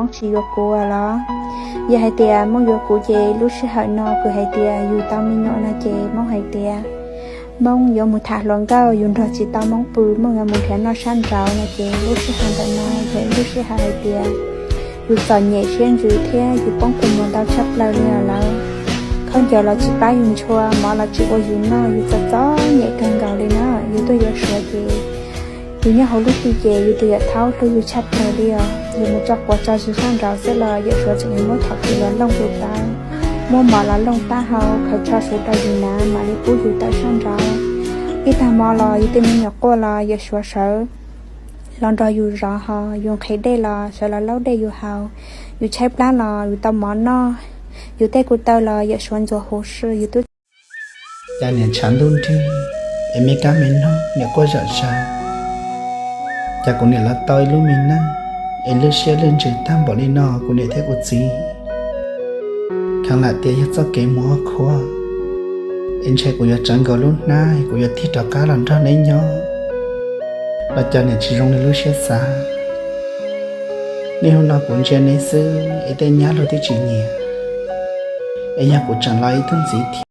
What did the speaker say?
Hmoob tsis yuav kuv los? Yog hais tias Hmoob yuav kuv ces lub sij hawm no kuv hais tias yus tau me nyuam no ces Hmoob hais tias Hmoob yuav mus tham hluas nkauj, yus nrog tsis tau Hmoob pw, Hmoob yuav mus nrhiav noj sab nraud no ces lub sij hawm ntawm no yog ib lub sij hawm hais tias yus txom nyem siab ntsws thiab yus poob kua muag ntau tshaj plaws li lawm. Khaub ncaws los tsis pab yus ntshua, mov los tsis ua yus noj, yus txom txom nyem kawg nkaus li na. Yus tuaj yuav Suav ces yus nyob hauv lub tsev ces yus tus yawm thaub hlub yus tshaj plaws li os. Yus mus tso quav tso zis sab nraud xwb los yawm Suav tseem yuav muab thom kws los looj yus tau, muab mov los looj taub hau, khaws tsho suav rau yus hnav mam li pub yus tawm sab nraud. Ib tag hmo los yus tej me nyuam quaj los yawm Suav sawv los nrog yus zov, ho yus nqhis dej los sawv los laub dej yus haus, yus tshaib plab los yus tau mov noj, yus tej ko taw los yawm Suav ntxuav huv si, yus twb Cas niam tshav ntuj nrig es me kab me noog niam quaj zom zaws. Cas kuv niam los tau ib lub me neej es lwj siab lwj ntsws tag npaum li no kuv niam thiab kuv txiv. Kheev lam tias yog txoj kev mus ua qhua es ntshe kuv yuav tsawv nkaus lub hnab, kuv yuav tig rov qab los nrog neb nyob. Los cas niam tsis zoo li lub siab xav. Niaj hnub no kuv ntsia neb xwb es tej nyab luag twb tsis nyiam, es yog kuv tseem los ib tug ntxiv thiab.